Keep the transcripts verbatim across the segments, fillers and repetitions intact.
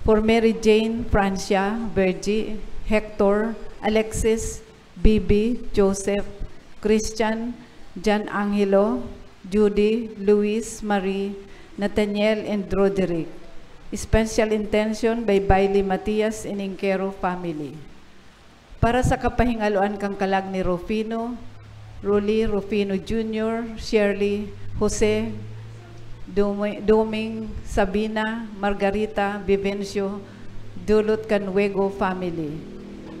For Mary Jane, Francia, Virgie, Hector, Alexis, Bibi, Joseph, Christian, Jan Angelo, Judy, Luis, Marie, Nathaniel, and Roderick. Special intention by Bailey Matias and Inquero family. Para sa kapahingaloan kan kalag ni Rufino, Rolly, Rufino Junior, Shirley, Jose, Dumi-, Doming, Sabina, Margarita, Vivencio, dulot kan Wego family.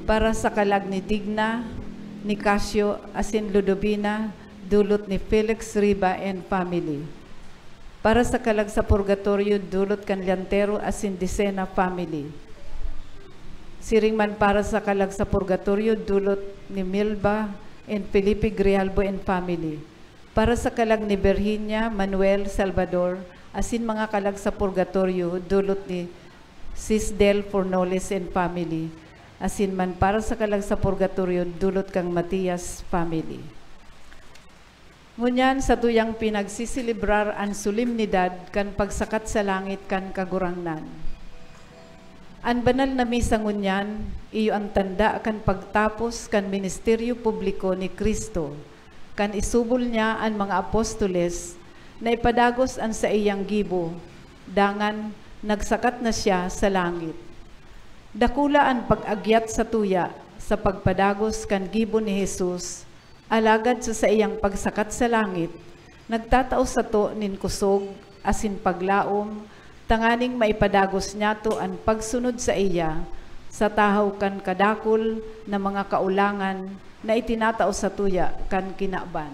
Para sa kalag ni Digna, Nicasio, asin Ludovina, dulot ni Felix Riba and family. Para sa kalag sa purgatorio, dulot kan Llantero asin Dicena family. Siring man para sa kalag sa purgatorio, dulot ni Milba and Felipe Grijalbo and family. Para sa kalag ni Virginia, Manuel, Salvador, asin mga kalag sa purgatorio, dulot ni Sisdel Fornoles and family. Asin man para sa kalag sa purgatorio, dulot kan Matias family. Ngunyan, satuyang pinagsiselebrarang solemnidad kan pagsakat sa langit kan Kagurangnan. An banal na misa ngunyan, iyo an tanda kan pagtapos kan ministeryo publiko ni Cristo, kan isubol niya an mga apostoles na ipadagos an saiyang gibo, dangan nagsakat na siya sa langit. Dakula an pag-agyat satuya sa pagpadagos kan gibo ni Jesus, alagad sa saiyang pagsakat sa langit, nagtatao sato nin kusog asin paglaom tanganing maipadagos niyato an pagsunod saiya sa tahaw kan kadakul na mga kaolangan na itinatao satuya kan kinaban.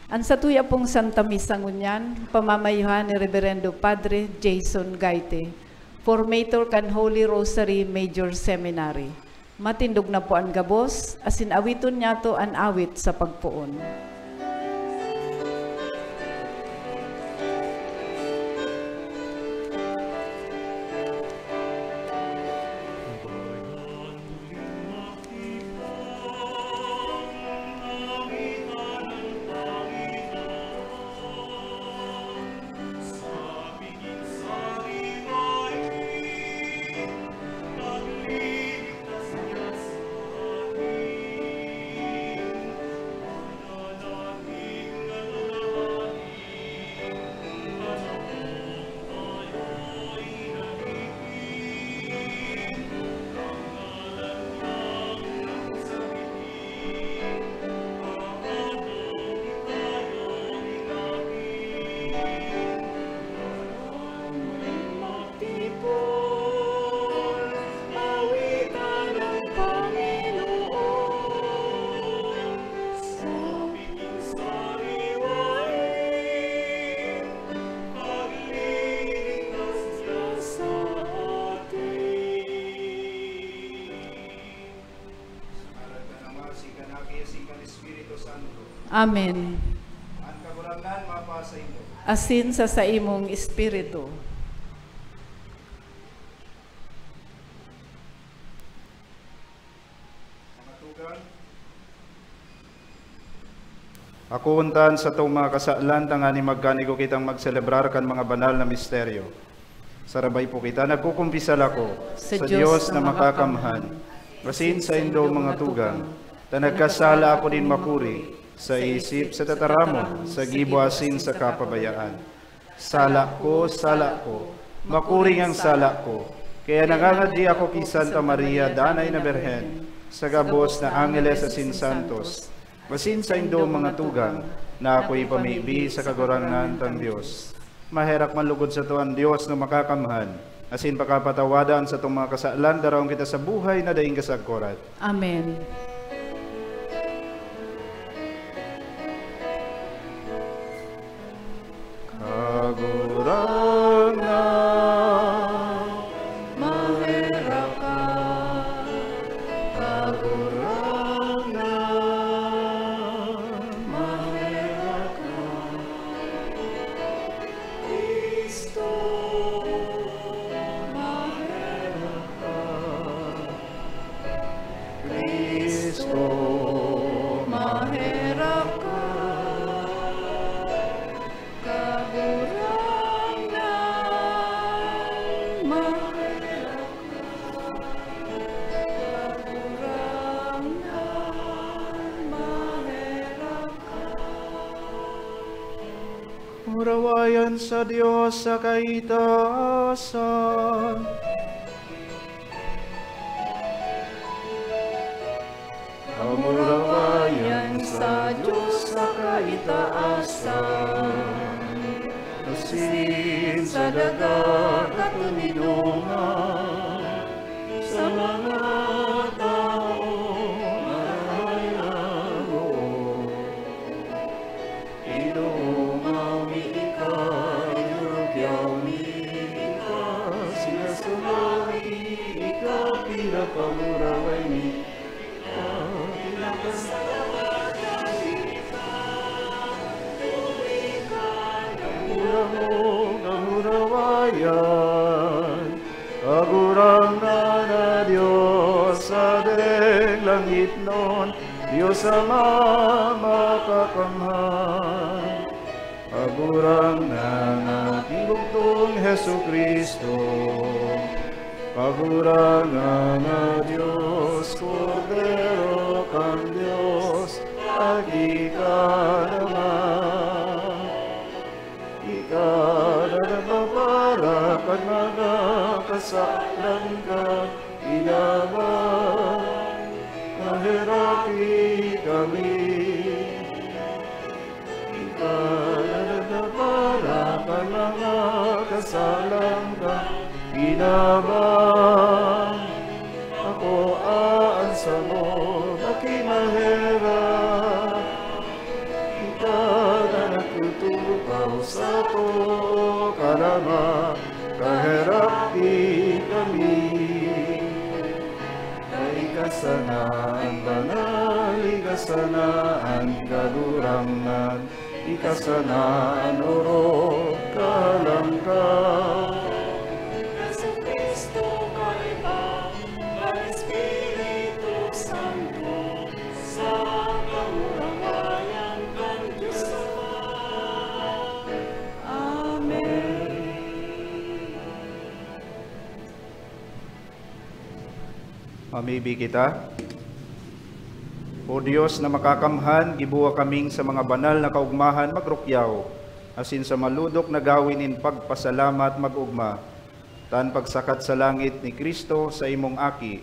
An satuya pong Santa Misa ngunyan, pamamayuhan ni Reberendo Padre Jason Gaite, formator kan Holy Rosary Major Seminary. Matindog na po an gabos, asin awiton niyato an awit sa pagpoon. Sa ngaran kan Ama, asin kan Anak, asin kan Espiritu Santo. Amen. An Kagurangnan mapasaindo. Asin sa saimong espiritu. Mga tugang. Akoon ta an satong mga kasalan tanganing magkanigo kitang magselebrar kan mga banal na misteryo. Sarabay po kita, nagkukumpisal ako sa Dios na makakamhan, asin saindo, mga tugang, ta nagkasala ako nin makuri, sa isip, sa tataramon, sa gibo asin sa kapabayaan. Sala ko, sala ko, makuring an sala ko. Kaya nangangadyi ako ki Santa Maria, Danay na Birhen, sa gabos na angeles asin santos, asin saindo, mga tugang, na ako ipamibi sa Kagurangnan tang Dios. Maherak man lugod sato an Dios na makakamhan, asin pakapatawadan satong mga kasalan, daraon kita sa buhay na daing kasagkoran. Amen. Kagurangnan, maherak ka. Kagurangnan, maherak ka. Cristo, maherak ka. Cristo, maherak ka. Kagurangnan, maherak Rawayan sa Dios sa kaitaasan. Kamurawayan sa Dios sa kaitaasan. Asin sa daga katoninongan, sa mga tawo marahay na buo. Inumaw mi ika, inurugyaw mi ika, sinasulaw mi ika, pinapamuraway mi ika, pinapasalamatan mi ika, huli kan kamurawayan. Kagurangnan na Dios, sa deng langitnon, Dios Ama makakamhan. Kagurangnan na tigugtong Jesu-Cristo, Kagurangnan na Dios, Kordero kan Dios, Aki kan Ama. Ika na nagpapara kan mga kasalan kan Ama, maheraki kami. Ika na nagpapara kan mga kasalan kan Ama, akoa an samo, aki maherak. Ika na nagtutukaw sato kan Ama, kaheraki kami. Ika sana an banal, ika sana an kagurangnan, ika sana an orog, kahalangkaw. Jesu-Cristo, kaiba kan Espiritu Santo, sa kamurawayan kan Dios Ama. Amen. Mamibi kita. O Dios na makakamhan, giboha kaming sa mga banal na kaogmahan magrukyaw, asin sa malodok na gawi nin pagpasalamat mag-ogma, ta an pagsakat sa langit ni Cristo, sa imong Aki,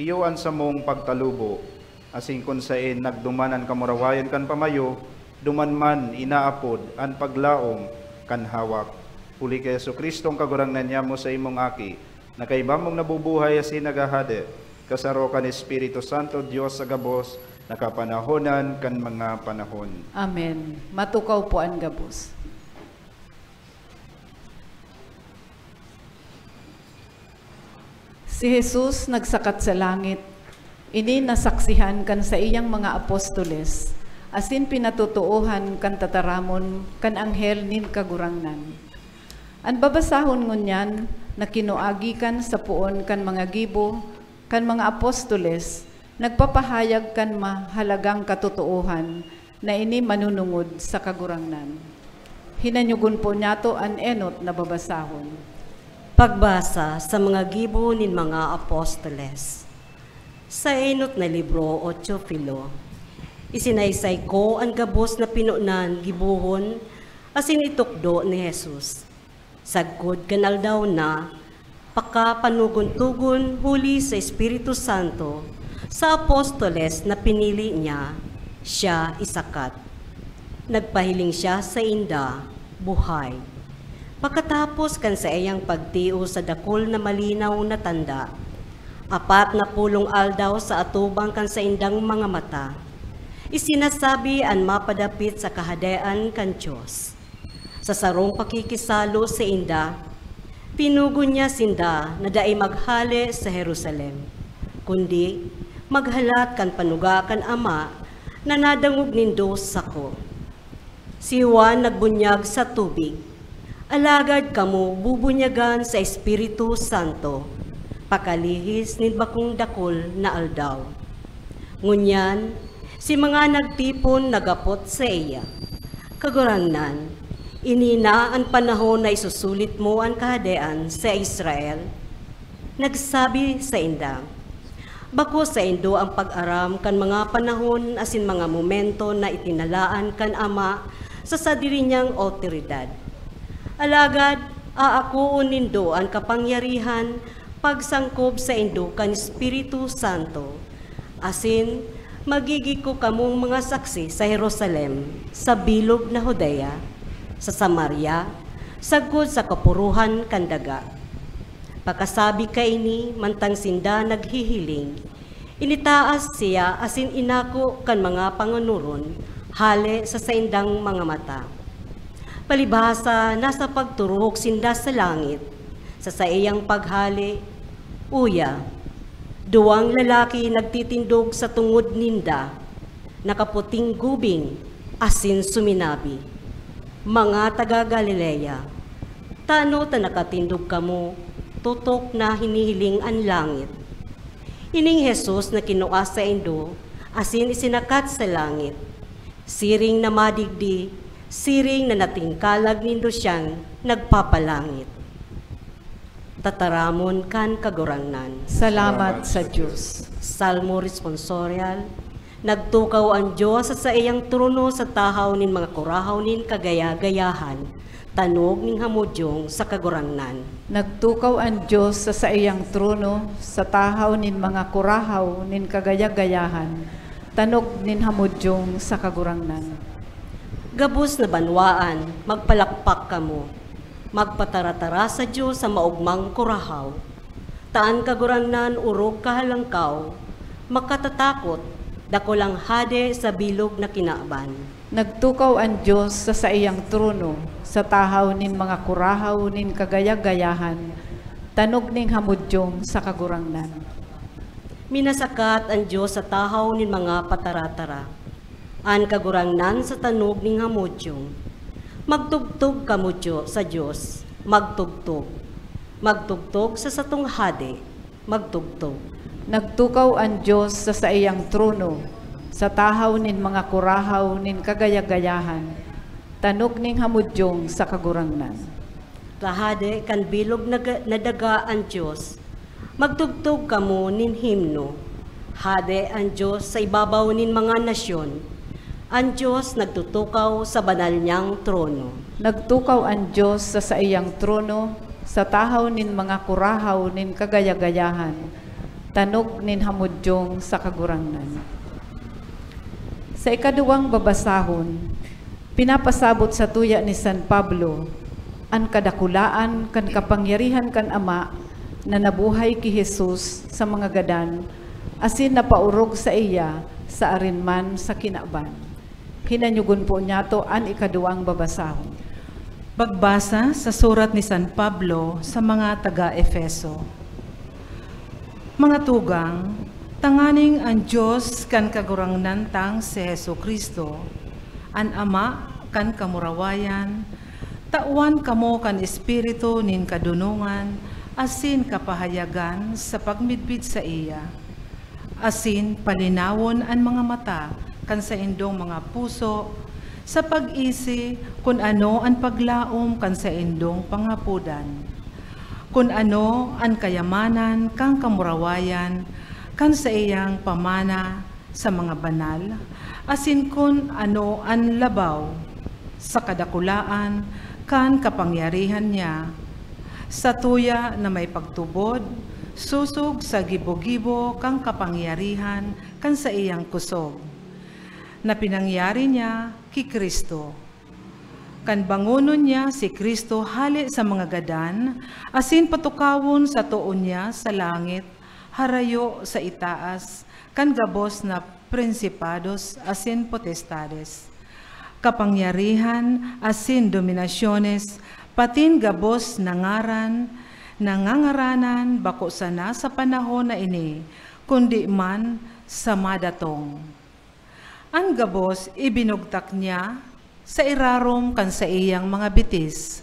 iyo an samong pagtalubo, asin kun saen nagduman an kamurawayan kan pamayo, duman man inaapod an paglaom kan hawak. Huli ki Jesu-Cristo, an Kagurangnan nyamo, sa imong Aki, na kaiba mong nabubuhay asin naghahade, kasaro kan Espiritu Santo, Dios sa gabos na kapanahonan kan mga panahon. Amen. Matukaw po an gabos. Si Jesus nagsakat sa langit. Ini nasaksihan kan saiyang mga apostoles, asin pinatotoohan kan tataramon kan anghel nin Kagurangnan. An babasahon ngunyan na kinua gikan sa poon kan mga gibo kan mga apostoles nagpapahayag kan mahalagang katotoohan na ini manunungod sa Kagurangnan. Hinanyogon po niyato an enot na babasahon. Pagbasa sa mga gibo nin mga apostoles. Sa enot na libro, o Teofilo, isinaysay ko an gabos na pinonan gibohon asin itukdo ni Jesus. Sagkod kan aldaw na pakapanogon-togon huli sa Espiritu Santo sa apostoles na pinili niya, siya isakat. Nagpahiling siya sainda, buhay. Pakatapos kan saiyang pagtios sa dakul na malinaw na tanda, apat na pulong aldaw sa atubang kan saindang mga mata, isinasabi an mapadapit sa Kahadean kan Dios. Sa sarong pakikisalo sainda, tinugon niya sinda na dai maghale sa Jerusalem, kundi maghalat kan panuga kan Ama na nadangog nindo sako. Si Juan nagbunyag sa tubig, alagad kamo bubunyagan sa Espiritu Santo, pakalihis nin bakong dakul na aldaw. Ngunyan, si mga nagtipon naghapot saiya, "Kagurangnan, ini na an panahon na isusulit mo an kahadean sa Israel?" Nagsabi sainda, "Bako saindo an pag-aram kan mga panahon asin mga momento na itinalaan kan Ama sa sadiri niyang awtoridad. Alagad aakoon nindo an kapangyarihan pagsangkob saindo kan Espiritu Santo, asin magigiko kamong mga saksi sa Jerusalem, sa bilog na Judea, sa Samaria, sagkod sa kapurohan kan daga. Pakasabi kaini, mantang sinda naghihiling, initaas siya asin inako kan mga pangonoron hale sa saindang mga mata. Palibhasa, nasa pagturuhok sinda sa langit. Sa saiyang paghale, uya, duwang lalaki nagtitindog sa tungod ninda, nakaputing gubing, asin suminabi, "Mga taga Galilea, tano ta nakatindog kamo, totok na hinihiling an langit? Ining Jesus na kinua saindo asin isinakat sa langit, siring na madigdi, siring na natingkalag nindo siyang nagpapalangit." Tataramon kan Kagurangnan. Salamat sa Dios. Salmo Responsorial. Nagtukaw an Dios sa saiyang trono sa tahaw nin mga kurahaw nin kagaya-gayahan, tanog nin hamudyong sa Kagurangnan. Nagtukaw an Dios sa saiyang trono sa tahaw nin mga kurahaw nin kagaya-gayahan, tanog nin hamudyong sa Kagurangnan. Gabos na banwaan, magpalakpak kamo. Magpataratara sa Dios sa maogmang kurahaw. Ta an Kagurangnan orog kahalangkaw, makatatakot, dakulang hade sa bilog na kinaban. Nagtukaw an Dios sa saiyang trono, sa tahaw nin mga kurahaw nin kagaya-gayahan, tanog nin hamudyong sa Kagurangnan. Minasakat an Dios sa tahaw nin mga pataratara. An Kagurangnan sa tanog nin hamudyong. Magtugtog kamo Diyo-, sa Dios, magtugtog. Magtugtog sa satong Hade, magtugtog. Nagtukaw an Dios sa saiyang trono, sa tahaw nin mga kurahaw nin kagaya-gayahan, tanog nin hamudyong sa Kagurangnan. Sa hade kan bilog na ga-, na daga an Dios, magtugtog kamo nin himno. Hade an Dios sa ibabaw nin mga nasyon. An Dios nagtutukaw sa banal niyang trono. Nagtukaw an Dios sa saiyang trono, sa tahaw nin mga kurahaw nin kagaya-gayahan, tanog nin hamudyong sa Kagurangnan. Sa ikaduwang babasahon, pinapasabot satuya ni San Pablo an kadakulaan kan kapangyarihan kan Ama na nabuhay ki Jesus sa mga gadan asin napaorog saiya sa arin man sa kinaban. Hinanyogon po niyato an ikaduwang babasahon. Pagbasa sa surat ni San Pablo sa mga taga-Efeso. Mga tugang, tanganing an Dios kan Kagurangnan tang si Jesu-Cristo, an Ama kan kamurawayan, tawan kamo kan espiritu nin kadonongan asin kapahayagan sa pagmidbid saiya, asin palinawon an mga mata kan saindong mga puso, sa pag-isi kun ano an paglaom kan saindong pangapodan, kun ano an kayamanan kan kamurawayan kan saiyang pamana sa mga banal, asin kun ano an labaw sa kadakulaan kan kapangyarihan niya, satuya na may pagtubod, sosog sa gibo-gibo kan kapangyarihan kan saiyang kusog, na pinangyari niya ki Cristo, kan bangonon niya si Cristo hale sa mga gadan, asin patukawon sa too niya sa langit, harayo sa itaas, kan gabos na prinsipados asin potestades, kapangyarihan asin dominasyones, patin gabos na ngaran na ngangaranan bako sana sa panahon na ini, kundi man sa madatong. An gabos ibinugtak niya sa irarom kan saiyang mga bitis,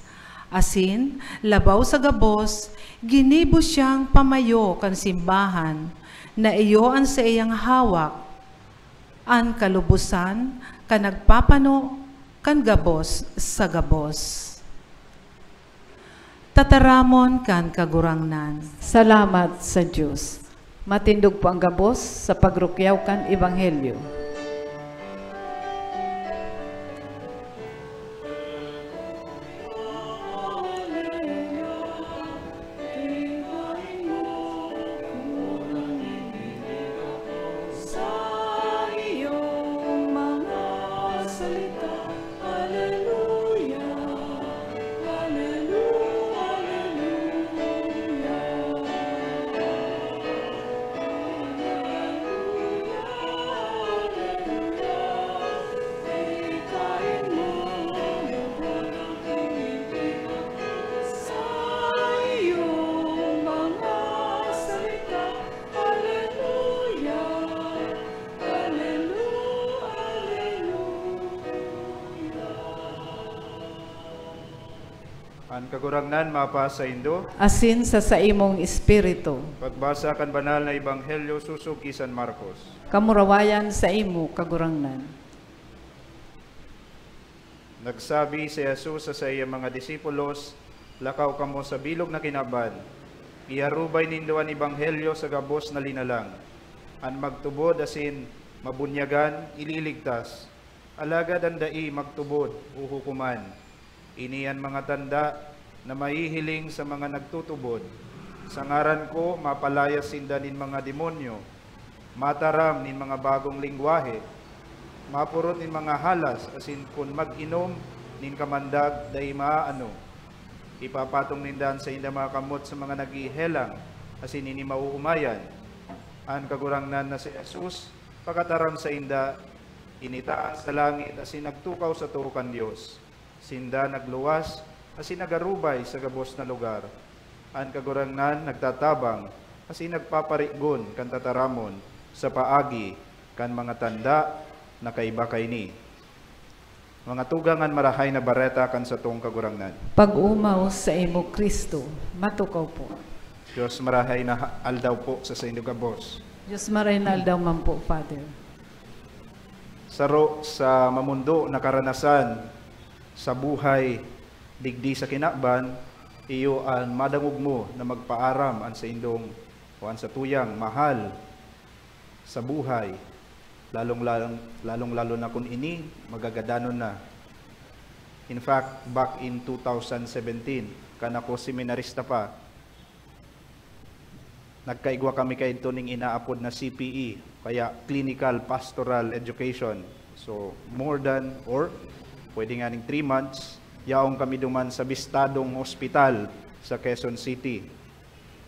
asin, labaw sa gabos, ginibo siyang pamayo kan simbahan, na iyo an saiyang hawak, an kalubosan kan nagpapano kan gabos sa gabos. Tataramon kan Kagurangnan. Salamat sa Dios. Matindog po ang gabos sa pagrukyaw kan Ebanghelyo. Kagurangnan mapasaindo. Asin sa saimong espiritu. Pagbasa kan banal na ebanghelyo sosog ki San Marcos. Kamurawayan saimo, Kagurangnan. Nagsabi si Jesus sa saiyang mga disipulos, "Lakaw kamo sa bilog na kinaban. Iarubay nindo an ebanghelyo sa gabos na linalang. An magtubod asin mabunyagan, ililigtas. Alagad an dai magtubod, huhukoman. Ini an mga tanda na mahihiling sa mga nagtutubod. Sa ngaran ko, mapalayas sinda nin mga demonyo. Mataram nin mga bagong lengwahe. Mapurot nin mga halas, asin kun mag-inom nin kamandag, dai maaano. Ipapatong ninda an saindang mga kamot sa mga naghihelang, asin ini maoomayan." An Kagurangnan na si Jesus, pakataram sainda, initaas sa langit asin nagtukaw sa too kan Dios. Sinda nagluwas asin nag-arubay sa gabos na lugar. An Kagurangnan nagtatabang asin nagpaparigon kan tataramon sa paagi kan mga tanda na kaiba kaini. Mga tugang, an Marahay na Bareta kan satong Kagurangnan. Pag-omaw saimo, Cristo. Matukaw po. Dios, marahay na ha-, aldaw po sa saindo gabos. Dios, marahay na aldaw man po, Father. Saro sa mamondo na karanasan sa buhay digdi sa kinaban, iyo an madangog mo na magpaaram an saindong o an satuyang mahal sa buhay, lalong-lalong, lalong-lalo na kun ini magagadanon na. In fact, back in two thousand seventeen, kan ako seminarista pa, nagkaigwa kami kaidto ning inaapod na C P E, kaya Clinical Pastoral Education. So, more than, or pwede nga ning three months, yaon kami duman sa bistadong ospital sa Quezon City.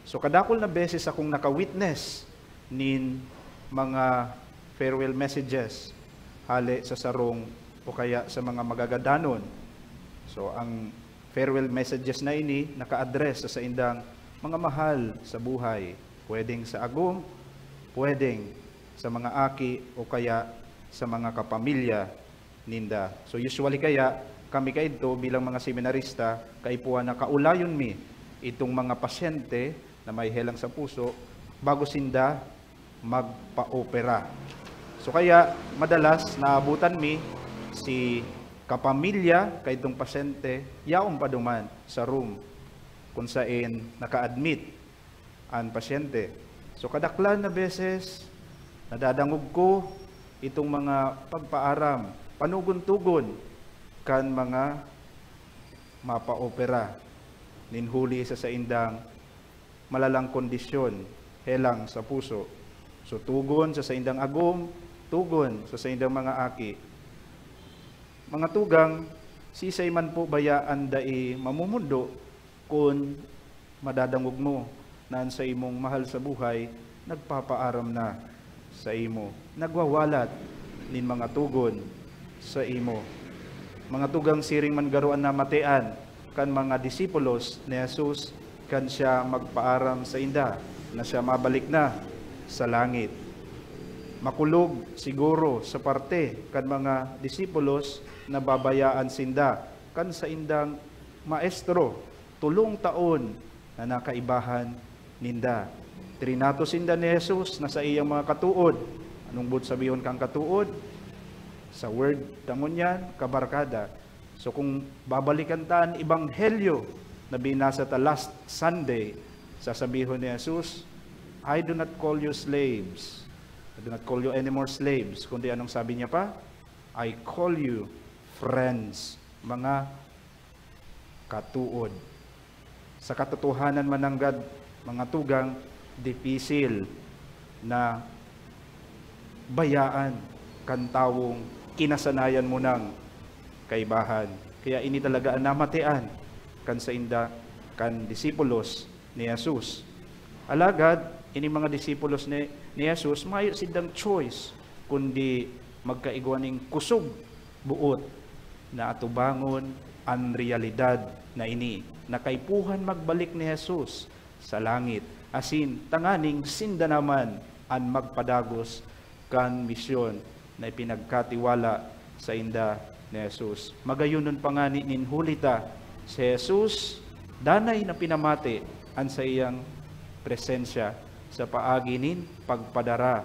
So, kadakul na beses akong naka-witness nin mga farewell messages hale sa sarong o kaya sa mga magagadanon. So, ang farewell messages na ini naka-address sa saindang mga mahal sa buhay, pwedeng sa agom, pwedeng sa mga aki o kaya sa mga kapamilya ninda. So, usually kaya, kami kaidto bilang mga seminarista, kaipuhan na kaulayon mi itong mga pasyente na may helang sa puso bago sinda magpa-opera. So, kaya madalas naabutan mi si kapamilya kaidtong pasyente, yaon pa duman sa room kung saen naka-admit an pasyente. So, kadaklan na beses, nadadangog ko itong mga pagpaaram, panugon-tugon kan mga mapaopera nin huli sa saindang malalang kondisyon, helang sa puso. So, tugon sa saindang agom, tugon sa saindang mga aki. Mga tugang, sisay man po baya an dai mamumundo kun madadangog mo na an saimong mahal sa buhay nagpapaaram na saimo, nagwawalat nin mga tugon saimo. Mga tugang, siring man garo an namatean kan mga disipulos ni Jesus kan siya magpaaram sainda na siya mabalik na sa langit. Makulog siguro sa parte kan mga disipulos na babayaan sinda kan saindang maestro, tolong taon na nakaibahan ninda. Trinato sinda ni Jesus na saiyang mga katuod. Anong boot sabihon kan katuod? Sa word ta ngunyan, kabarkada. So, kung babalikan ta an ebanghelyo na binasa ta last Sunday, sasabihon ni Jesus, "I do not call you slaves. I do not call you anymore slaves." Kundi anong sabi niya pa? "I call you friends." Mga katuod. Sa katotohanan mananggad, mga tugang, dipisil na bayaan kan tawong kinasanayan mo nang kaibahan. Kaya ini talaga an namatean kan sainda kan disipulos ni Jesus. Alagad, ini mga disipulos ni, ni Jesus, mayo sindang choice, kundi magkaigwa nin kusog boot na atubangon an reyalidad na ini, na kaipuhan magbalik ni Jesus sa langit, asin tanganing sinda naman an magpadagos kan misyon na ipinagkatiwala sainda ni Jesus. Magayonon pa ngani nin huli ta, si Jesus Danay na pinamati an saiyang presensya sa paagi nin pagpadara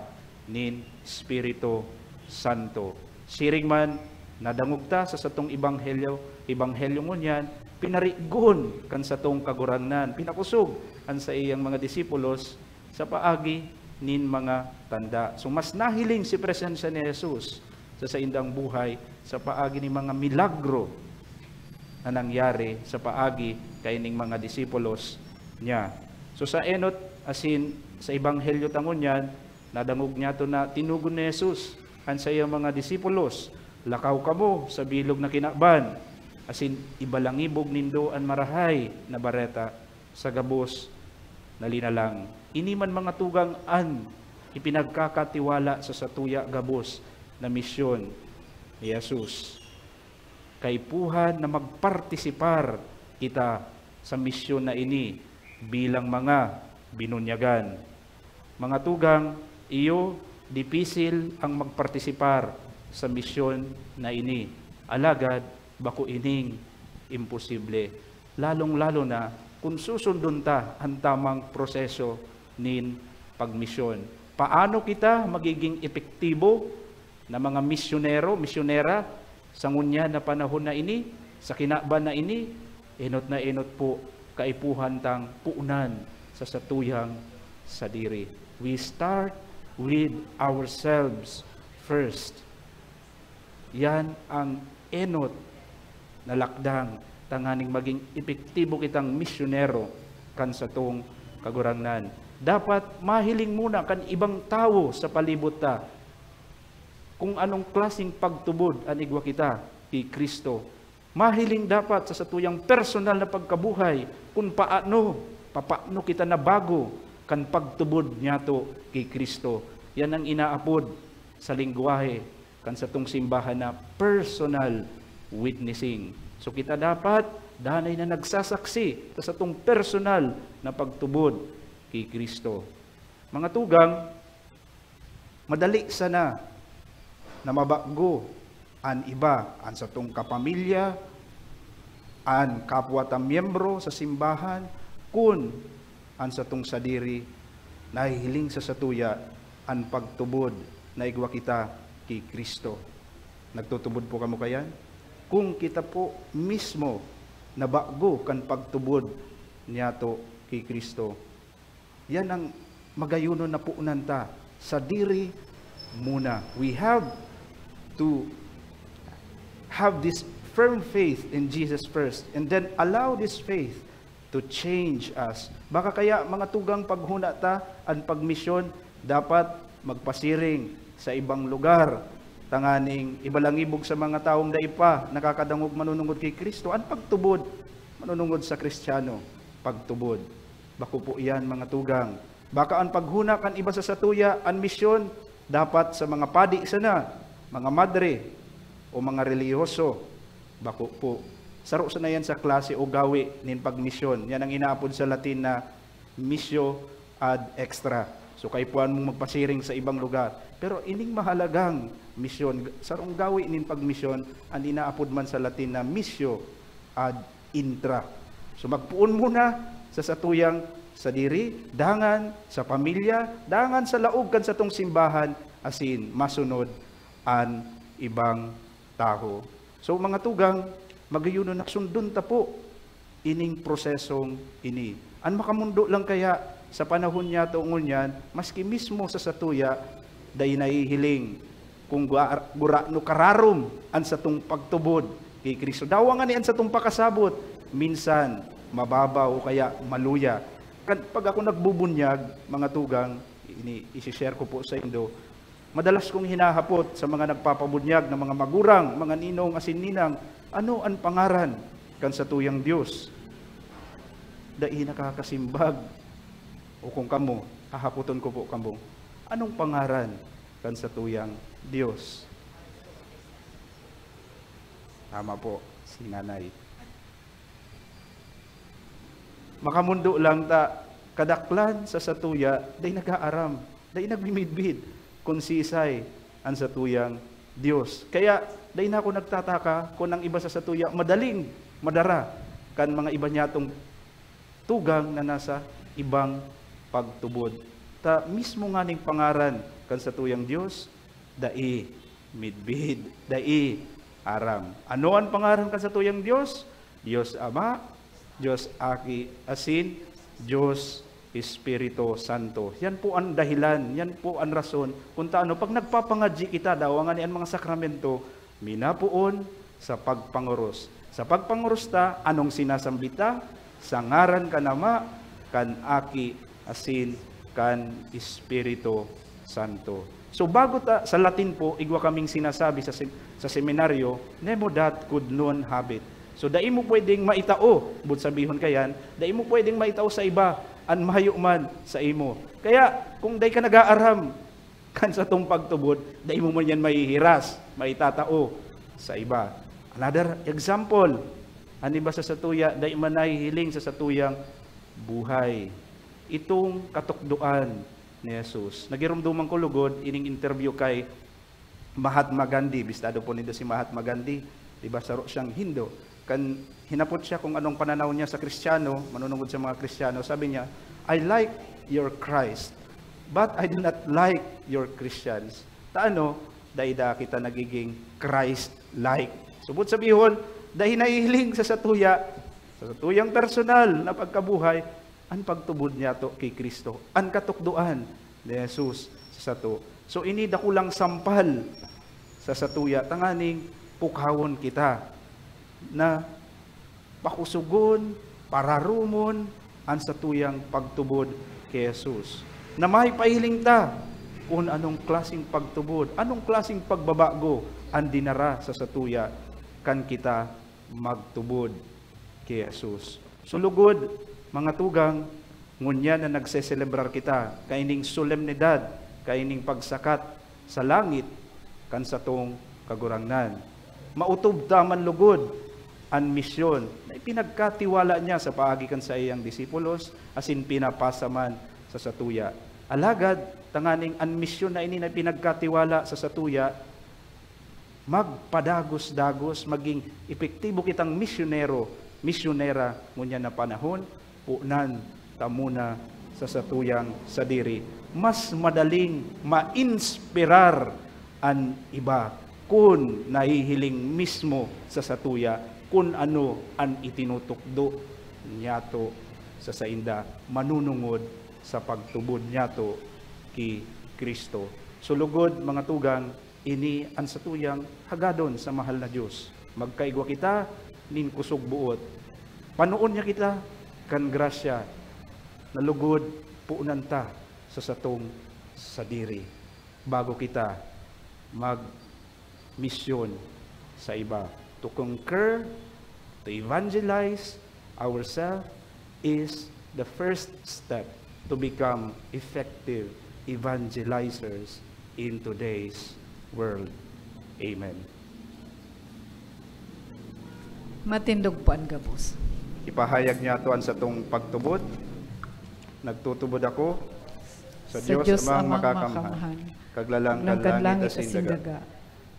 nin Espiritu Santo. Siring man, nadangog ta sa satong ebanghelyo, ebanghelyo ngunyan, pinarigon kan satong Kagurangnan, pinakosog an saiyang mga disipulos sa paagi nin mga tanda. So, mas nahiling si presensya ni Jesus sa saindang buhay sa paagi nin mga milagro na nangyari sa paagi kaining mga disipulos niya. So, sa enot asin sa ebanghelyo ta ngunyan, nadangog niyato na tinugon ni Jesus an saiyang mga disipulos, "Lakaw kamo sa bilog na kinaban, asin ibalangibog nindo an Marahay na Bareta sa gabos na linalang." Ini man, mga tugang, an ipinagkakatiwala sa satuya gabos na misyon ni Jesus. Kaipuhan na magpartisipar kita sa misyon na ini bilang mga binunyagan. Mga tugang, iyo, dipisil ang magpartisipar sa misyon na ini. Alagad, bako ining imposible, lalong-lalo na kun susundon ta an tamang proseso nin pagmisyon. Paano kita magiging epektibo na mga misyonero, misyonera sa ngunyan na panahon na ini, sa kinaban na ini? Enot na enot po, kaipuhan tang puunan sa satuyang sadiri. We start with ourselves first. Yan ang enot na lakdang tanganing maging epektibo kitang misyonero kan satong Kagurangnan. Dapat mahiling muna kan ibang tawo sa palibot ta kung anong klaseng pagtubod an igwa kita ki Cristo. Mahiling dapat sa satuyang personal na pagkabuhay kun paano, papaano kita nabago kan pagtubod niyato ki Cristo. Yan ang inaapod sa lengwahe kan satong simbahan na personal witnessing. So, kita dapat danay na nagsasaksi sa satong personal na pagtubod ki Cristo. Mga tugang, madali sana na mabago an iba, an satong kapamilya, an kapwa ta miyembro sa simbahan, kun an satong sadiri nahihiling sa satuya an pagtubod na igwa kita ki Cristo. Nagtutubod po kamo kayan? Kung kita po mismo nabago kan pagtubod niyato ki Cristo, yan ang magayonon na puunan ta. Sadiri muna. We have to have this firm faith in Jesus first, and then allow this faith to change us. Baka kaya, mga tugang, paghuna ta an pagmisyon, dapat magpasiring sa ibang lugar, tanganing ibalangibog sa mga tawong dai pa nakakadangog manunungod ki Cristo an pagtubod, manunungod sa Kristiyano, pagtubod. Bako po iyan, mga tugang. Baka an paghuna kan iba sa satuya, an misyon, dapat sa mga padi sana, mga madre, o mga relihiyoso. Bako po. Saro sana yan sa klase o gawi nin pagmisyon. Yan ang inaapod sa Latin na missio ad extra. So, kaipuhan mong magpasiring sa ibang lugar. Pero ining mahalagang misyon, sarong gawi nin pagmisyon, an inaapod man sa Latin na missio ad intra. So, magpoon muna sa satuyang sadiri, dangan sa pamilya, dangan sa laog kan satong simbahan, asin masunod an ibang tawo. So, mga tugang, magayon na sundon ta po ining prosesong ini. An makamundo lang kaya sa panahon niyato ngunyan, maski mismo sa satuya, dai nahihiling kung gua-, gurano kararom an satong pagtubod ki Cristo. Dawa ngani an satong pakasabot, minsan mababaw o kaya maluya. Kan, pag ako nagbubunyag, mga tugang, ini, isi-share ko po saindo, madalas kong hinahapot sa mga nagpapabunyag na mga magurang, mga ninong asin ninang, "Ano an pangaran kan satuyang Dios?" Dai nakakasimbag. O kung kamo, hahapoton ko po kamo, "Anong pangaran kan satuyang Dios?" Tama po, si Nanay. Makamundo lang ta, kadaklan sa satuya, dai nag-aaram, dai nagmimidbid kun siisay an satuyang Dios. Kaya, dai na ako nagtataka kun ang iba sa satuya madaling madara kan mga iba niyatong tugang na nasa ibang pagtubod. Ta mismo nganing pangaran kan satuyang Dios, dai midbid, dai aram. Ano an pangaran kan satuyang Dios? Dios Ama, Dios Aki, asin Dios Espiritu Santo. Yan po ang dahilan, yan po ang rason kung taano pag nagpapangadyi kita, dawa ngani an mga sakramento, minapoon sa pagpangoros. Sa pagpangoros ta, anong sinasambit ta? Sa ngaran kan Ama, kan Aki, asin kan Espiritu Santo. So, bago ta, sa Latin po, igwa kaming sinasabi sa sem-, sa seminaryo, "Nemo dat quod non habet." So, dai mo pwedeng maitao, but sabihon kayan, dai mo pwedeng maitao sa iba an mayo man sa imo. Kaya, kung dai ka nag-aaram kan satong pagtubod, dai mo man yan mahihiras, maitatao sa iba. Another example, an iba sa satuya, dai man nahihiling sa satuyang buhay. Itong katukdoan ni Jesus. Nagirumduman ko lugod, ining interview kay Mahatma Gandhi. Bistado po nindo si Mahatma Gandhi. Di ba, saro siyang Hindu. Kan hinapot siya kung anong pananaw niya sa Kristiyano, manunungod sa mga Kristiyano, sabi niya, "I like your Christ, but I do not like your Christians." Ta ano, dai da kita nagiging Christ-like. Subot sabihon, dai nahihiling sa satuya, sa satuyang personal na pagkabuhay, an pagtubod niyato ki Cristo, an katukdoan ni Jesus sa sato. So, ini dakulang sampal sa satuya, tanganing pukawon kita na pakusogon, pararumon an satuyang pagtubod ki Jesus. Na maipahiling ta kun anong klaseng pagtubod, anong klaseng pagbabago an dinara sa satuya kan kita magtubod ki Jesus. So, lugod, mga tugang, ngunyan na nagseselebrar kita kaining solemnidad, kaining pagsakat sa langit kan satong Kagurangnan. Maotob ta man lugod an misyon na ipinagkatiwala niya sa paagi kan saiyang disipulos, asin pinapasa man sa satuya. Alagad, tanganing an misyon na ini na ipinagkatiwala sa satuya, magpadagos-dagos, maging epektibo kitang misyonero, misyonera ngunyan na panahon, punan ta muna sa satuyang sadiri. Mas madaling mainspirar an iba kun nahihiling mismo sa satuya kun ano an itinutukdo niyato sa sainda, manunungod sa pagtubod niyato ki Cristo. So, lugod, mga tugang, ini an satuyang hagadon sa mahal na Dios. Magkaigwa kita nin kusog boot. Panoon niya kita kan grasya na lugod punan ta sa satong sadiri bago kita magmisyon sa iba. To conquer, to evangelize ourselves is the first step to become effective evangelizers in today's world. Amen. Matindog po an gabos. Ipahayag niyato an satong pagtubod. Nagtutubod ako sa Sa Dios Dios Amang Amang Makakamhan, Makakamhan, Kaglalang kan langit asin daga.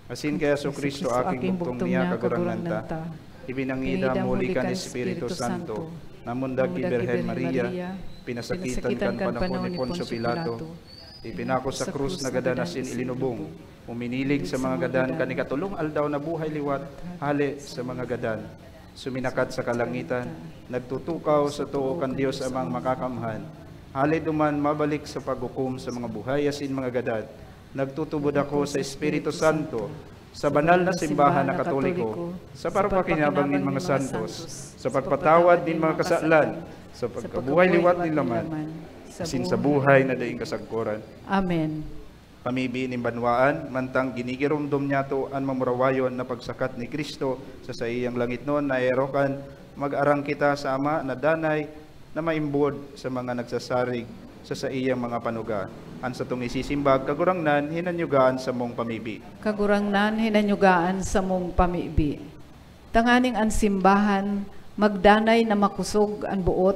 Asin kay Jesu Cristo, aking bugtong niya, Kagurangnan ta, ibinangida mo huli kan Espiritu Santo, namundag ki Birhen Maria, pinasakitan kan panahon ni Poncio Pilato, ipinako sa krus, nagadan asin ilinubong, uminilig sa mga gadan, kan ikatolong aldaw nabuhay liwat hale sa mga gadan. Suminakat sa kalangitan, nagtutukaw sa too kan Dios Amang Makakamhan. Hale duman mabalik sa paghukom sa mga buhay asin mga gadan. Nagtutubod ako sa Espiritu Santo, sa banal na simbahan na Katoliko, sa parpakinabang nin mga santos, sa pagpatawad nin mga kasalan, sa pagkabuhay liwat nin laman, asin sa buhay na daing kasagkoran. Amen. Pamibi nin banwaan, mantang ginigiromdom niyato an mamurawayon na pagsakat ni Cristo sa saiyang langitnon na erokan, mag-arang kita sa Ama na danay na maimbod sa mga nagsasarig sa saiyang mga panuga. An satong isisimbag, Kagurangnan, hinanyuga an samong pamibi. Kagurangnan, hinanyuga an samong pamibi. Tanganing an simbahan magdanay na makosog an boot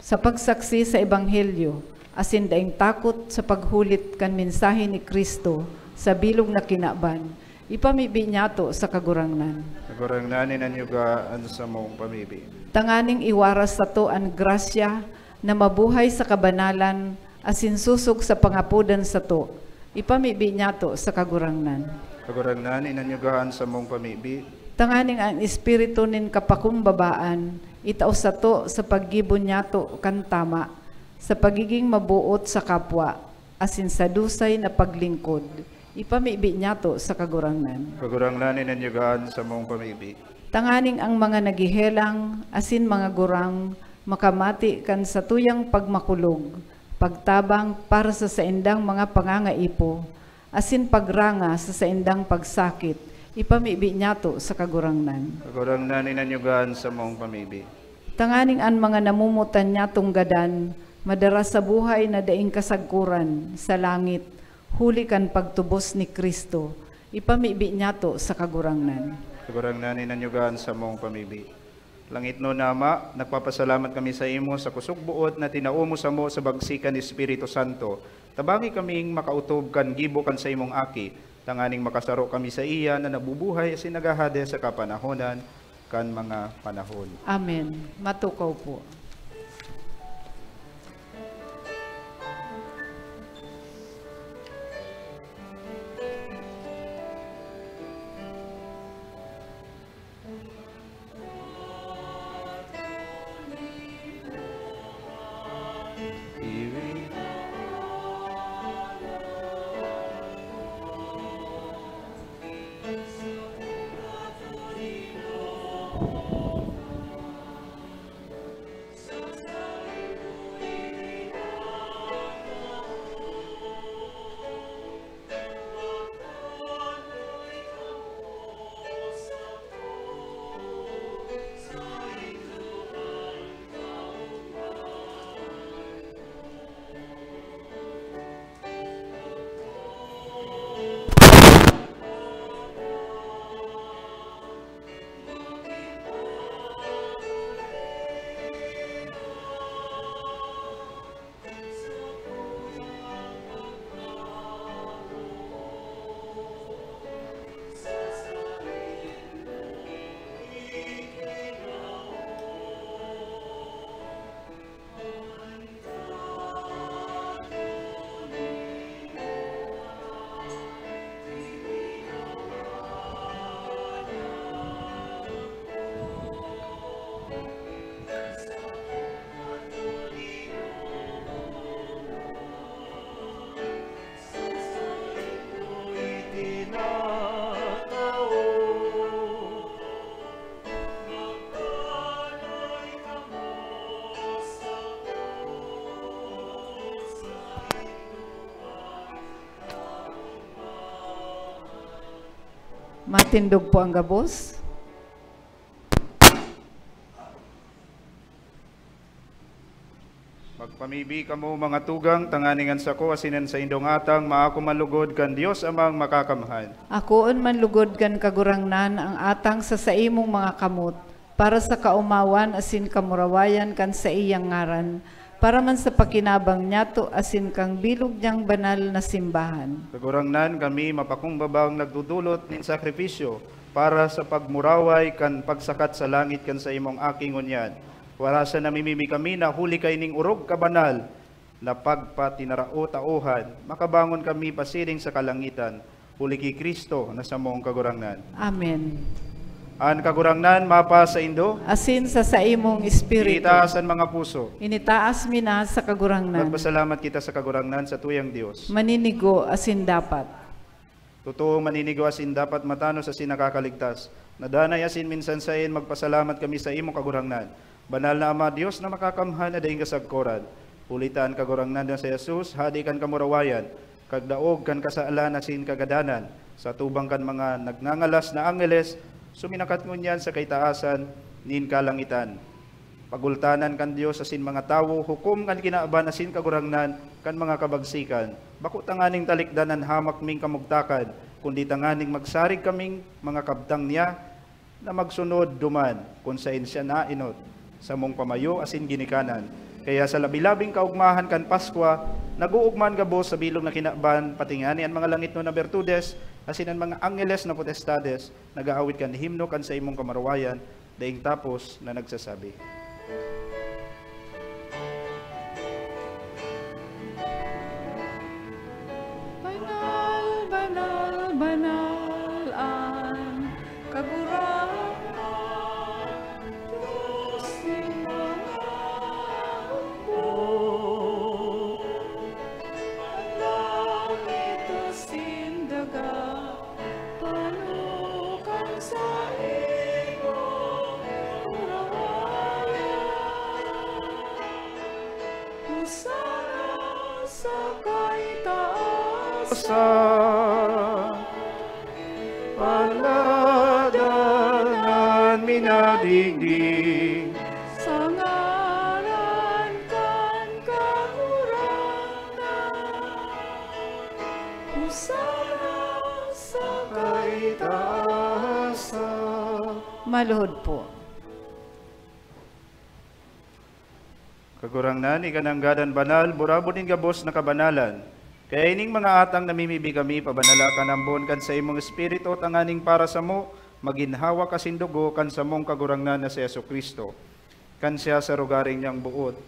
sa pagsaksi sa ebanghelyo, asin daing takot sa paghulit kan mensahe ni Cristo sa bilog na kinaban, ipamibi niyato sa Kagurangnan. Kagurangnan, hinanyuga an samong pamibi. Tanganing iwaras sato an grasya na mabuhay sa kabanalan asin sosog sa pangapodan sato, ipamibi niyato sa Kagurangnan. Kagurangnan, inanyugahan sa mong pamibi. Tanganing ang espiritu nin kapakumbabaan itao sato sa paggibo niyato kan tama, sa pagiging maboot sa kapwa, asin sa dusay na paglingkod, ipamibi niyato sa Kagurangnan. Kagurangnan, inanyugahan sa mong pamibi. Tanganing ang mga naghehelang asin mga gurang makamati kan satuyang pagmakulog, pagtabang para sa saindang mga pangangaipo, asin pagranga sa saindang pagsakit, ipamibi niyato sa Kagurangnan. Kagurangnan, inanyugahan sa mong pamibi. Tanganing an mga namomotan niyatong gadan madara sa buhay na daing kasagkoran sa langit, huli kan pagtubos ni Cristo, ipamibi niyato sa Kagurangnan. Kagurangnan, inanyugahan sa mong pamibi. Langitnon na Ama, nagpapasalamat kami sa imo sa kusog-boot na tinao mo samo sa bagsi kan Espiritu Santo. Tabangi kaming makaotob kan gibo kan saimong Aki, tanganing makasaro kami saiya na nabubuhay asin naghahade sa kapanahonan kan mga panahon. Amen. Matukaw po. Matindog po ang gabos. Magpamibi kamo, mga tugang, tanganing an sako asin an saindong atang maako man lugod kan Dios Amang Makakamhan. Akoon man lugod kan Kagurangnan ang atang sa saimong mga kamot, para sa kaomawan asin kamurawayan kan saiyang ngaran, para man sa pakinabang niyato asin kan bilog niyang banal na simbahan. Kagurangnan, kami mapakumbabang nagdodolot nin sakripisyo para sa pagmuraway kan pagsakat sa langit kan saimong Aki ngunyan. Warasan namimibi kami na huli kaining orog kabanal na pagpatinarao-taohan, makabangon kami pasiring sa kalangitan, huli ki Cristo na samong Kagurangnan. Amen. An Kagurangnan mapasaindo. Asin sa saimong espiritu. Itaas an mga puso. Initaas mi na sa Kagurangnan. Magpasalamat kita sa Kagurangnan, satuyang Dios. Maninigo asin dapat. Totoo, maninigo asin dapat, matanos asin nakakaligtas. Na danay asin minsan saen magpasalamat kami sa imo, Kagurangnan. Banal na Ama, Dios na makakamhan na daing kasagkoran. Huli ta an Kagurangnan na si Jesus, Hadi kan kamurawayan, kagdaog kan kasalan asin kagadanan, sa atubang kan mga nagngangalas na angheles, suminakat ngunyan sa kaitaasan nin kalangitan. Pagultanan kan Dios asin mga tawo, hukom kan kinaban asin kagurangnan kan mga kabagsikan. Bako tanganing talikdan an hamak ming kamugtakan, kundi tanganing magsarig kaming mga kabtang niya na magsunod duman kun saen siya naenot, samong pamayo asin ginikanan. Kaya sa labi-labing kaogmahan kan Paskwa, nag-oogma an gabos sa bilog na kinaban, pati ngani an mga langitnon na bertudes asin an mga angheles na potestades nag-aawit kan himno kan saimong kamurawayan, daing tapos na nagsasabi, "Banal, banal, banal an Kagurangnan, Dios nin mga hukbo. An langit asin daga, pano kan saimong karawayan. Hosana sa kaitaasan. Paladan an minadigdi sa ngaran kan Kagurangnan. Hosana sa kaitaasan." Maluhod po. Kagurangnan, ika nanggad an banal, burabod nin gabos na kabanalan. Kaya ining mga atang namimibi kami, pabanala kan ambon kan saimong Espiritu, tanganing para samo, magin hawak asin dugo kan samong Kagurangnan na si Jesu-Cristo. Kan siya sa rogaring niyang boot,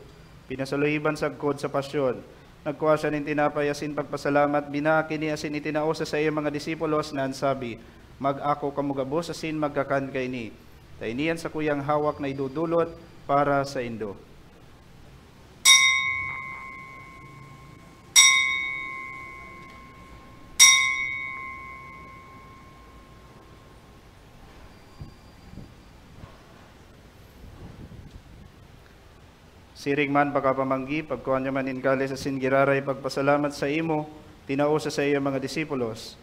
pinasaluhiban sagkod sa pasyon, nagkua siya nin tinapay asin pagpasalamat, binaak ini asin itinao sa saiyang mga disipulos na an sabi, "Mag-ako kamo gabos asin magkakan kaini, ta ini an sakuyang hawak na idodolot para saindo." Siring man pagkapamanggi, pagkua niya man nin kalis asin giraray pagpasalamat saimo, tinao sa saiyang mga disipulos,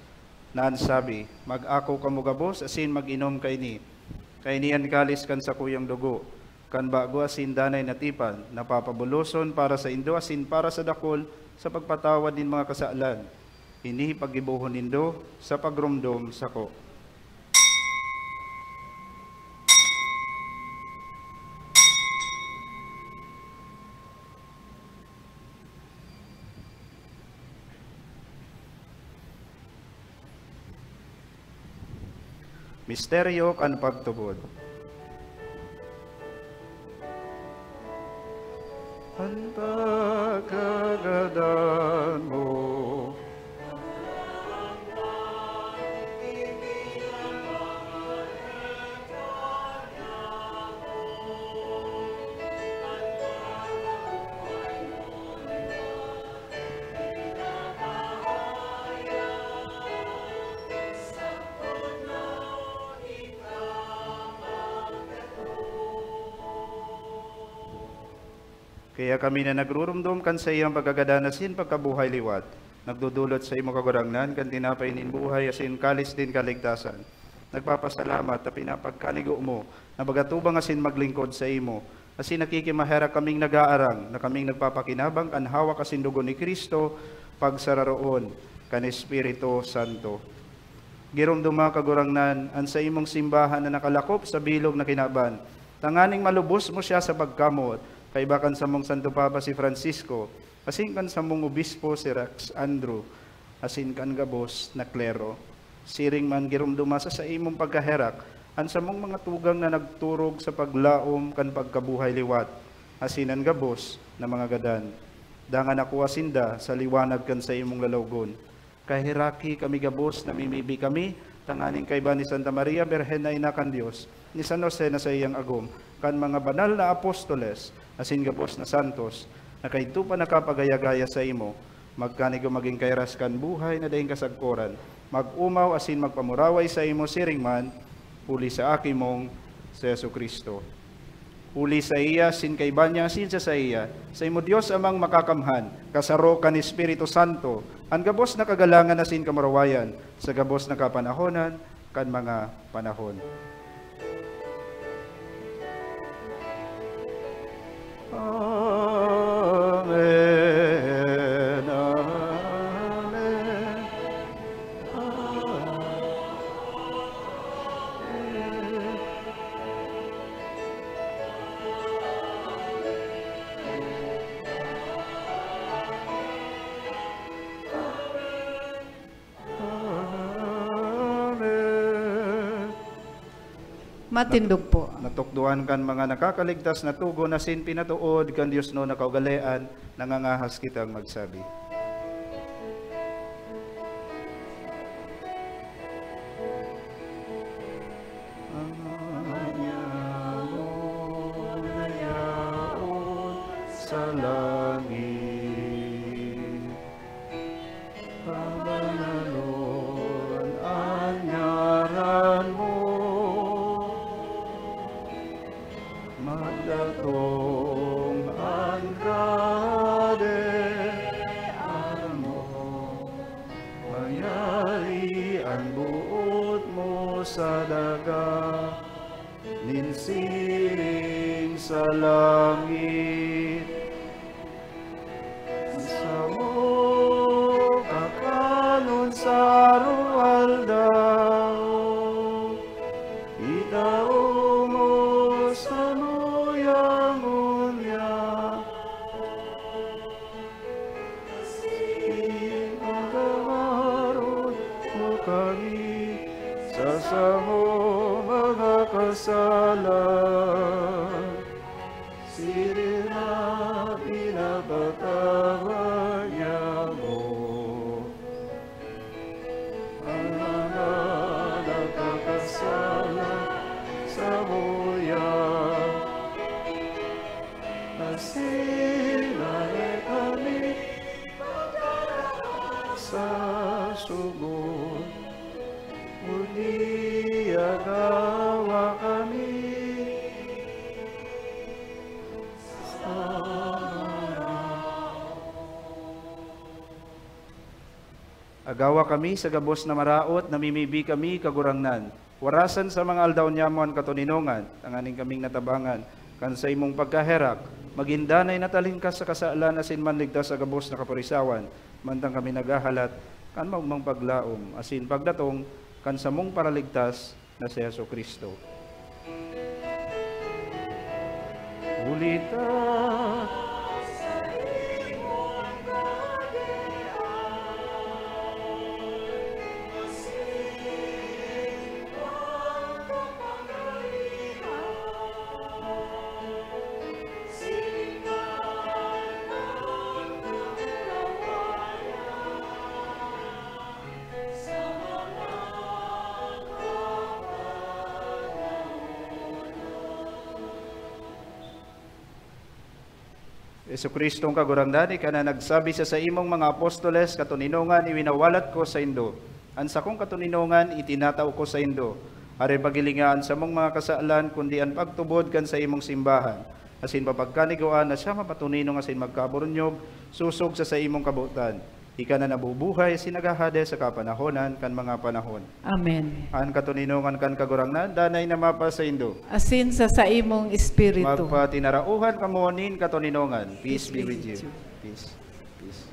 na an sabi, "Mag-ako kamo gabos asin mag-inom kaini. Kaini an kalis kan sakuyang dugo, kan bago asin danay na tipan, na papabuloson para saindo asin para sa dakul sa pagpatawad nin mga kasalan. Ini paggibohon nindo sa pagromdom sako." Misteryo kan pagtubod. An pagkagadan mo. Kaya kami na nagruromdom kan saiyang pagkagadan asin pagkabuhay liwat, nagdodolot saimo, Kagurangnan, kan tinapay nin buhay asin kalis nin kaligtasan. Nagpapasalamat ta pinapagkanigo mo na magatubang asin maglingkod saimo, asin nakikimaherak kaming nag-aarang na kaming nagpapakinabang kan hawak asin dugo ni Cristo, pagsararoon kan Espiritu Santo. Giromdoma, Kagurangnan, an saimong simbahan na nakalakop sa bilog na kinaban, tanganing malubos mo siya sa pagkamoot, kaiba kan samong Santo Papa si Francisco, asin kan samong obispo si Rex Andrew, asin kan gabos na klero. Siring man, giromdoma sa saimong pagkaherak an samong mga tugang na nagturog sa paglaom kan pagkabuhay liwat, asin an gabos na mga gadan. Dangan akoa sinda sa liwanag kan saimong lalawgon. Kaheraki kami gabos, namimibi kami, tanganing kaiba ni Santa Maria, Birhen na Ina kan Dios, ni San Jose na saiyang agom, kan mga banal na apostoles, asin gabos na santos, na kaidto pa nakapagaya-gaya saimo, magkanigo magin kairas kan buhay na daing kasagkoran, mag-omaw asin magpamuraway saimo siring man, huli sa Aki mong si Jesu-Cristo. Huli saiya, asin kaiba niya, asin sa saiya, saimo, Dios Amang Makakamhan, kasaro kan Espiritu Santo, an gabos na kagalangan asin kamurawayan, sa gabos na kapanahonan kan mga panahon. Amen. Amen. Amen. Matindog po. Natukdoan kan mga nakakaligtas na togon asin pinatood kan diosnon na kaugalean, nangangahas kitang magsabi. Ang yaon na yaon sa langit. Pabanalon an ngaran mo. Magdatong an kahadean mo. Mayari an boot mo sa daga nin siring sa langit. Samo kakanon sa aroaldaw, itao mo samo yan ngunyan. Asin patawaron mo kami sa samo mga kasalan. Siring na pinapatawad niamo an mga nakakasala samuya. Asin dai kami sa sugot, kundi agawa kami sa maraot. Agawa kami sa gabos na maraot, namimibi kami, Kagurangnan. Warasan sa mga aldaw niamo an katoninongan, tanganing kaming natabangan kan saimong pagkaherak, magin danay na talingkas sa kasalan asin manligtas sa gabos na kaporisawan, mantang kami naghahalat kan maogmang paglaom asin pagdatong kan samong Paraligtas na si Jesu-Cristo. Huli ta Jesu-Cristong Kagurangnan, ika na nagsabi sa saimong mga apostoles, "Katoninongan iwinawalat ko saindo, an sakong katoninongan itinatao ko saindo." Hare, paghilinga an samong mga kasalan, kundi an pagtubod kan saimong simbahan, asin papagkanigoan na siya mapatoninong asin magkaburunyog sosog sa saimong kabotan. Ika na nabubuhay asin naghahade sa kapanahonan kan mga panahon. Amen. An katoninongan kan Kagurangnan danay na mapasaindo. Asin sa saimong espiritu. Magpatinarauhan kamo nin katoninongan. Peace be with you. Peace. Peace.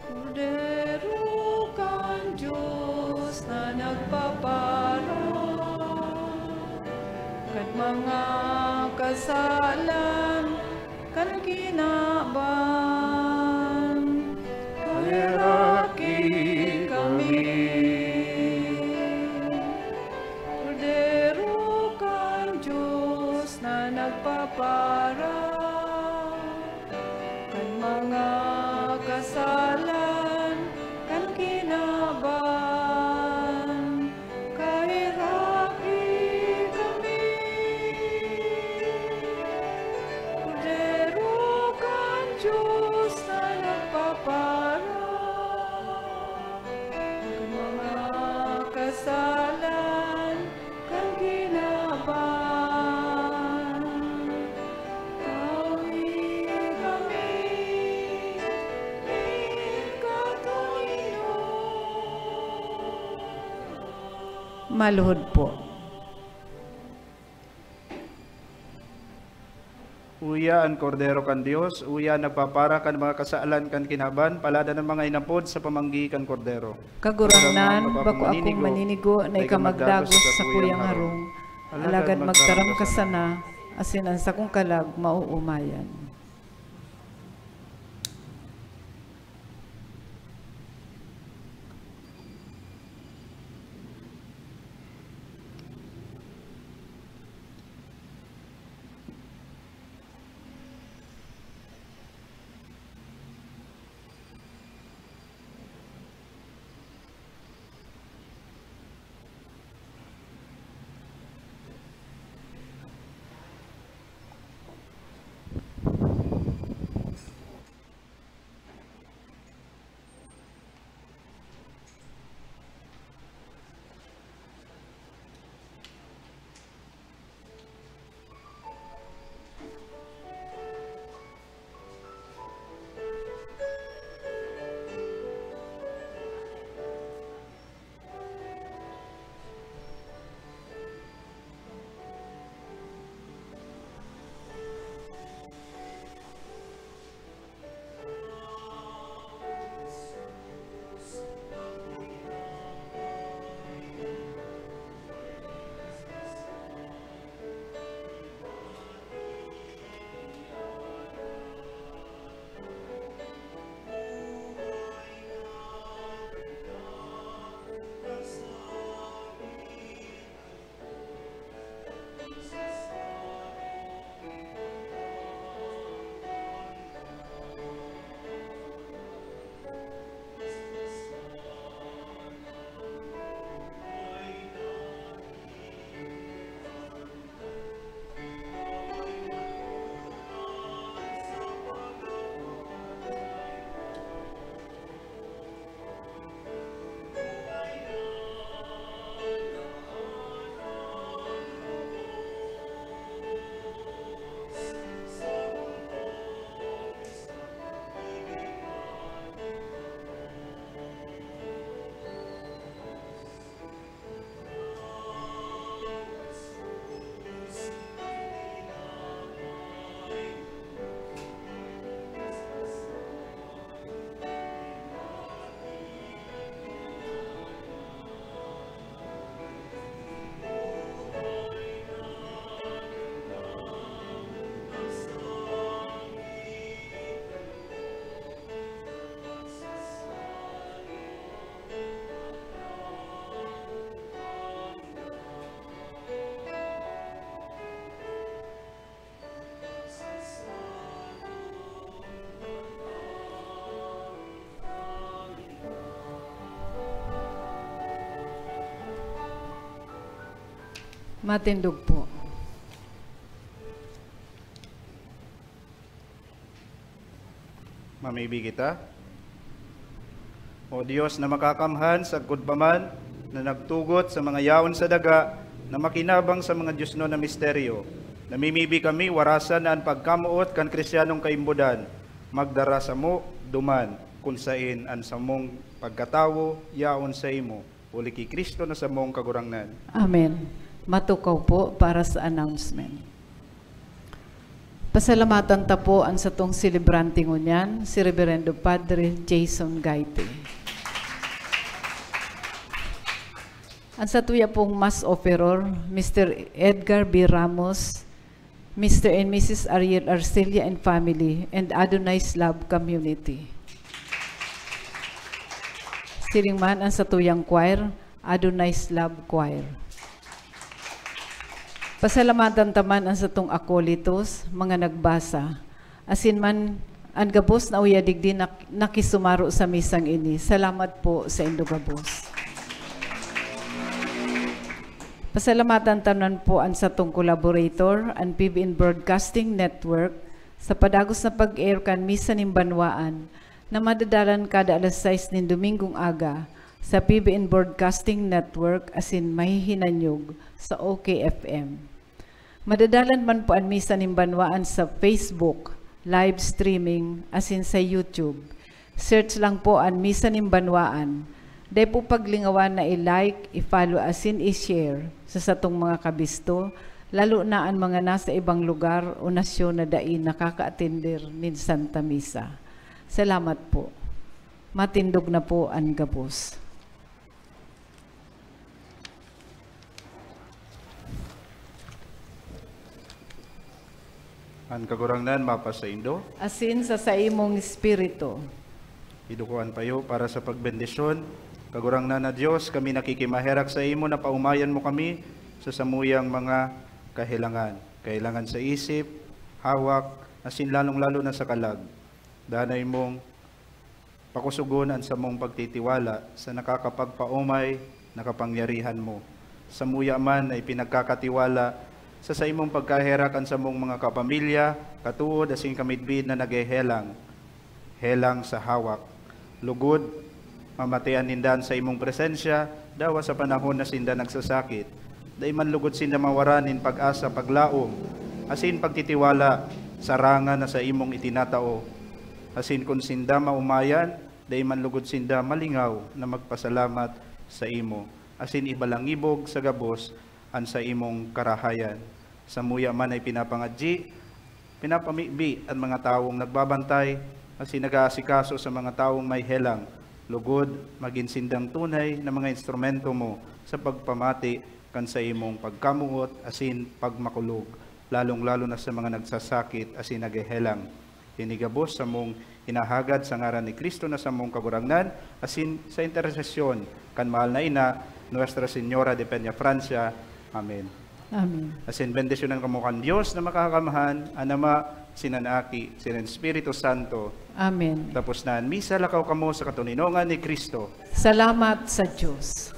Kordero kan Dios na nagpapara kan mga kasalan kan kinaban, paheraki kami. Kordero kan Dios na nagpapara kan mga kasalan kan kinaban, kaheraki kami. Kordero kan Dios na nagpapara kan mga kasalan kan kinaban, tawi kami nin katoninongan. Maluhod po. Uya an Kordero kan Dios, uya an nagpapara kan mga kasalan kan kinaban, paladan an mga inapod sa pamanggi kan Kordero. Kagurangnan, bako akong maninigo na ika magdagos sa sakuyang harong, alagad magtaram ka sana, asin an sakong kalag maoomayan. Matindog po. Mamibi kita. O Dios na makakamhan, sagkod pa man na nagtugot sa mga yaon sa daga na makinabang sa mga diosnon na misteryo, namimibi kami warasan na an pagkamoot kan Kristiyanong kaimbodan magdara samo duman, kun saen an samong pagkatawo yaon saimo, huli ki Cristo na samong Kagurangnan. Amen. Matukaw po para sa announcement. Pasalamatan ta po an satong selebrante ngunyan, si Reverendo Padre Jason Gaite. An satuya pong Mass Offeror, Mister Edgar B. Ramos, Mister and Missus Ariel Arcelia and family, and Adonai's Love Community. Siring man an satuyang choir, Adonai's Love Choir. Pasalamatan ta man an satong akolitos, mga nagbasa, asin man an gabos na uya digdi nak-, nakisumaro sa misang ini. Salamat po saindo gabos. Pasalamatan ta man po an satong collaborator, an P B N Broadcasting Network, sa padagos na pag-air kan Misa nin Banwaan na madadalan kada alas sais nin Domingong aga sa P B N Broadcasting Network asin mahihinanyog sa O K F M. Madadalan man po an Misa nin Banwaan sa Facebook, live streaming, asin sa YouTube. Search lang po an Misa nin Banwaan. Dai po paglingawan na i-like, i-follow asin i-share sa satong mga kabisto, lalo na an mga nasa ibang lugar o nasyon na dai nakakaatender nin Santa Misa. Salamat po. Matindog na po an gabos. An Kagurangnan mapasaindo. Asin sa saimong espiritu. Idukoan payo para sa pagbendisyon. Kagurangnan na Dios, kami nakikimaherak saimo na paomayan mo kami sa samuyang mga kahelangan. Kahelangan sa isip, hawak, asin lalong-lalo na sa kalag. Danay mong pakusogon an samong pagtitiwala sa nakakapagpaomay na kapangyarihan mo. Samuya man na ipinagkakatiwala sa saimong pagkaherak an samong mga kapamilya, katood asin kamidbid na naghehelang, helang sa hawak. Lugod, mamatian ninda an saimong presensya, dawa sa panahon na sinda nagsasakit. Dai man lugod sinda mawaran nin pag-asa, paglaom, asin pagtitiwala sa rangan na saimong itinatao. Asin kun sinda maomayan, dai man lugod sinda malingaw na magpasalamat saimo, asin ibalangibog sa gabos an saimong karahayan. Samuya man ay pinapangadyi, pinapamibi an mga tawong nagbabantay, asin nag-aasikaso sa mga tawong may helang, lugod magin sindang tunay na mga instrumento mo sa pagpamati kan saimong pagkamoot asin pagmakulog, lalong-lalo na sa mga nagsasakit asin naghehelang. Ini gabos samong hinahagad sa ngaran ni Cristo na samong Kagurangnan, asin sa intersesyon kan mahal na ina, Nuestra Señora de Peñafrancia. Amen. Amen. Asin bendisyonan kamo kan Dios na makakamhan, an Ama, asin an Aki, asin an Espiritu Santo. Amen. Tapos na an misa, lakaw kamo sa katoninongan ni Cristo. Salamat sa Dios.